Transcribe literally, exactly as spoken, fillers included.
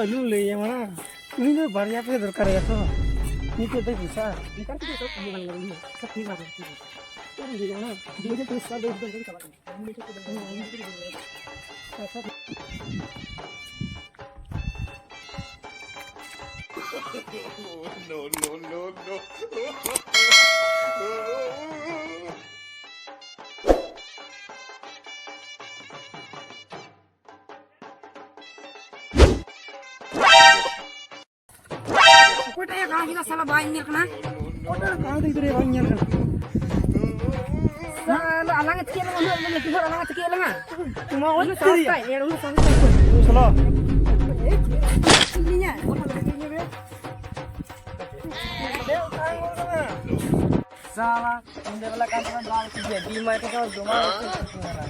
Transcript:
ᱟᱹᱞᱩ ᱞᱟᱹᱭᱟ ᱢᱟᱲᱟᱝ᱾ ᱩᱱᱤ ᱫᱚ ᱵᱟᱨᱭᱟ ᱯᱮ ᱫᱚᱨᱠᱟᱨ ᱜᱮᱭᱟ ᱛᱚ᱾ ᱱᱤᱛᱚᱜ ᱫᱚᱭ ᱯᱚᱭᱥᱟ᱾ ᱱᱮᱛᱟᱨ ᱠᱚᱫᱚ ᱡᱚᱛᱚ ᱠᱟᱹᱢᱤ ᱵᱟᱝ ᱜᱟᱱᱚᱜ ᱜᱮᱭᱟ᱾ ᱥᱚᱵ ᱴᱷᱤᱠ ᱵᱟᱝ ᱜᱟᱱᱚᱜ ᱜᱮᱭᱟ᱾ ᱪᱮᱫ ᱮᱢ ᱞᱟᱹᱭᱟ ᱢᱟᱲᱟᱝ? ᱩᱱᱤ ᱫᱚ ᱯᱚᱭᱥᱟ ᱫᱚ ᱮᱠᱫᱚᱢ ᱵᱟᱝ ᱪᱟᱞᱟᱜ ᱠᱟᱱᱟ᱾ ᱩᱱᱤ ᱫᱚ ᱪᱮᱫ ᱦᱚᱸ ᱵᱟᱝ ᱜᱟᱱᱚᱜ ᱠᱟᱱᱟ᱾ ᱟᱪᱪᱷᱟ᱾ No, no, no, no. ᱚᱠᱚᱭᱴᱟᱜ ᱮ ᱠᱟᱬᱟ ᱠᱮᱫᱟ ᱥᱟᱞᱟ? ᱵᱟᱭ ᱧᱮᱞ ᱠᱟᱱᱟ᱾ ᱚᱠᱚᱭᱴᱟᱜ ᱮ ᱠᱟᱬᱟ ᱠᱮᱫᱟ ᱜᱤᱫᱽᱨᱟᱹ? ᱵᱟᱭ ᱧᱮᱞ ᱠᱟᱱᱟ᱾ ᱥᱟᱞᱟ ᱟᱞᱟᱝ ᱮ ᱛᱤᱠᱤᱭᱟᱹ ᱞᱟᱝᱟ, ᱩᱱᱟᱹᱜ ᱞᱟᱹᱴᱩ ᱦᱚᱲ ᱟᱞᱟᱝ ᱮ ᱛᱤᱠᱤᱭᱟᱹ ᱞᱟᱝᱟ᱾ ᱢᱟ ᱚᱱᱟ ᱩᱱᱟᱹᱜ ᱥᱟᱦᱚᱥ ᱛᱤᱨᱤᱭᱟ᱾ ᱛᱟᱭ, ᱮᱲ ᱩᱱᱟᱹᱜ ᱥᱟᱦᱚᱥ ᱛᱟᱭ᱾ ᱪᱚᱞᱚ᱾ ᱤᱧ ᱧᱟ᱾ ᱥᱟᱞᱟ ᱧᱤᱫᱟᱹ ᱵᱮᱞᱟ ᱠᱟᱱ ᱛᱟᱵᱚᱱ ᱵᱟᱝ ᱴᱷᱤᱠ ᱜᱮᱭᱟ᱾ ᱰᱤ ᱢᱟᱨᱴ ᱨᱮᱫᱚ ᱡᱚᱢᱟᱜ ᱩᱛᱩ ᱠᱚ ᱟᱠᱷᱨᱤᱧᱟ᱾